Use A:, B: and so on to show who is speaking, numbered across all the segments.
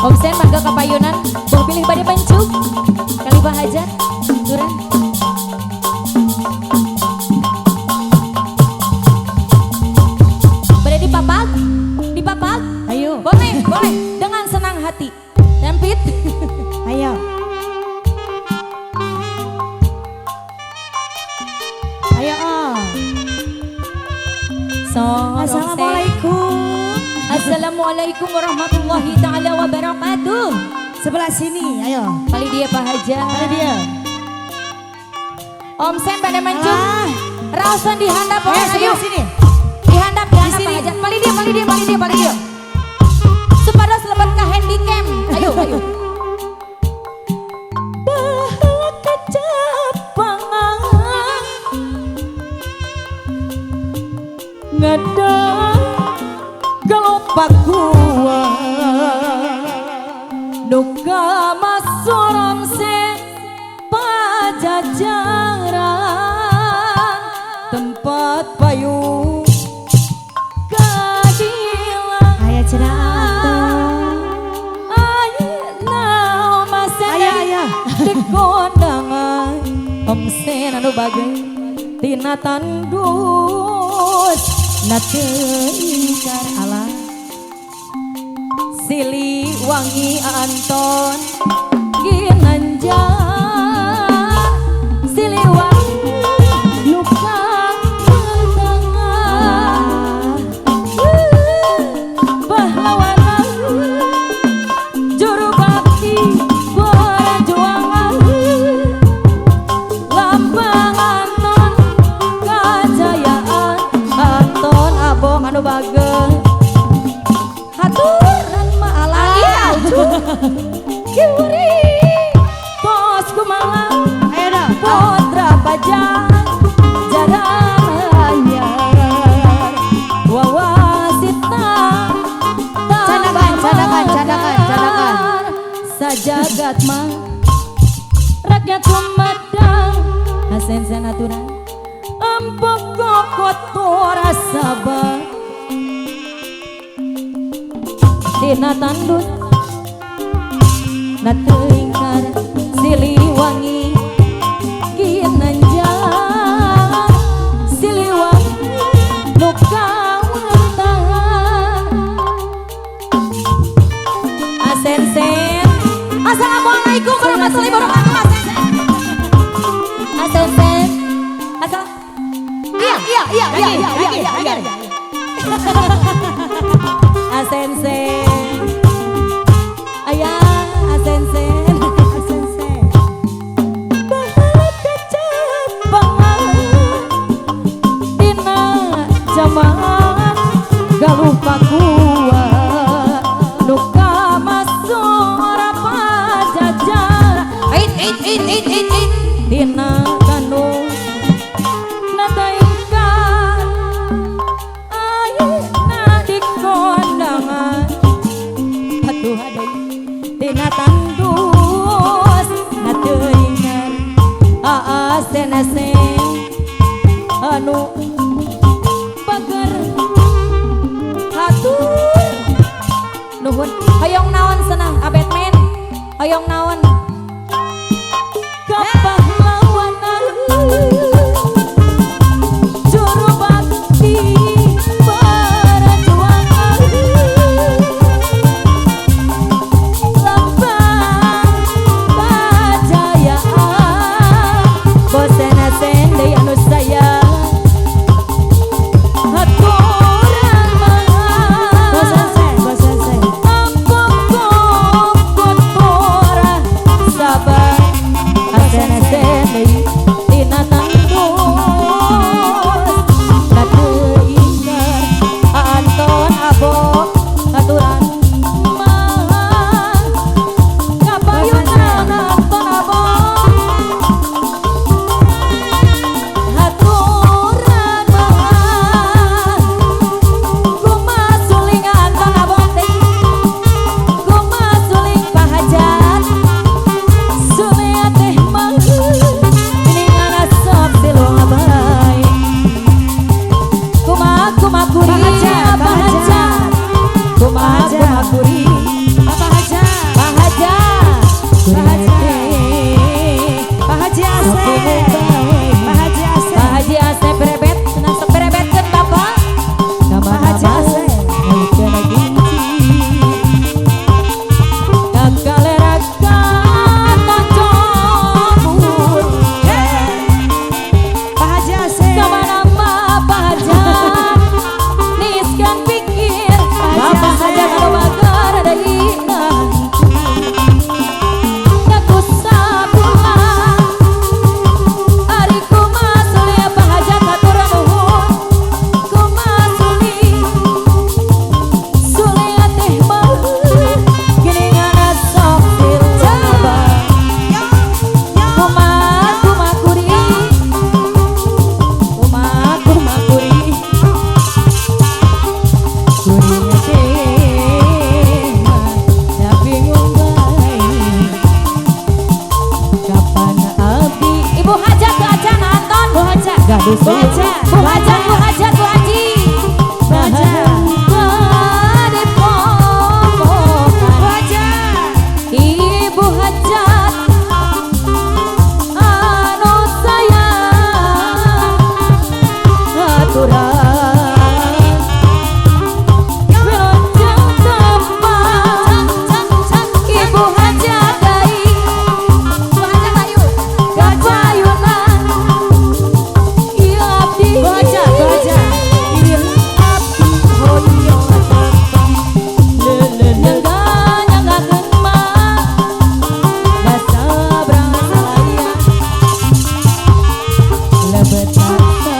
A: Om Sen mangga kapayunan, boh pilih bade pancuk kali bahajat turun. Bade dipapak, dipapak.
B: Ayo.
A: Boleh, boleh. Dengan senang hati. Tempit.
B: Ayo. Ayo. Oh.
A: So,
B: assalamualaikum.
A: Assalamualaikum warahmatullahi taala wabarakatuh.
B: Sebelah sini, ayo.
A: Kali dia Pak Hajar.
B: Kali dia.
A: Om Sen pada mancung. Raosan dihandap,
B: ayo. Sebelah sini.
A: Dihandap, dihandap Pak Hajar. Kali dia, kali dia, kali dia, kali dia. Supados lebat ke handycam. Ayo, ayo. Bahala kecapangan
B: ngada galopak gua
A: duka masuram se pajajaran
B: tempat payung
A: keadilan.
B: Aya cenah
A: ayeuna masa di kondangan Om Sen anu bagai tina tandus na teu ingkar ala Siliwangi Anton Ginanjar Siliwangi luka tangan pahlawanan juru bakti perjuangan lambang Anton kejayaan Anton abong anu bageng haturan ma'ala kiwari tos kumalang putra pajang jaran anyar wawasita
B: canakan canakan canakan canakan
A: sajagat mah rakyat Sumedang hasen-sen aturan empok kotor sabar tina tandus na teu ingkar Siliwangi Ginanjar Siliwangi nu kawentar Asensen. Assalamualaikum warahmatullahi wabarakatuh. Asensen. Asal. Iya iya iya iya iya iya iya. Asensen. Ayah asensen.
B: Asensen.
A: Bahala kecapangan dina jaman galuh pakua nu kamasora pajajaran ait ait ait ait ait ait dina tandus na teu ingkar ayeuna di kondangan atuh deui tina tandus na teu ingkar aasen-asen anu bager hatur nuhun. Hoyong naon senang abetmen hoyong naon kepahlawanan juru bakti perjuangan lambang kejayaan bosen-asen deui anu sayang haturan mah
B: Bosensen, bosensen.
A: empok kotora Bu Hajat, Bu Hajat, Bu Haji. Bu Hajat. Ibu Hajat anu sayang aturan wilujeng tembang Ibu Hajat deui Bu Hajat ayu kapayunan ieu abdi
B: Bu Hajat, Bu Hajat. Ieu abdi hoyong tembang lelele
A: nyangga-nyanggakeun mah
B: sabrang salaya lebet sada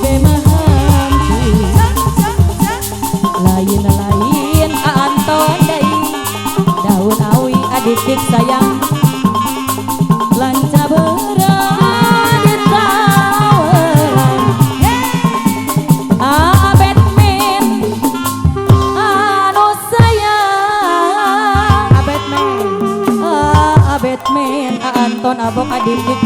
B: bemahampi
A: lain-lain Anton deui daun awi adidik sayang lanca beurang ditaweran Abet men anu sayang
B: Abet men
A: Abet men Anton abok adidik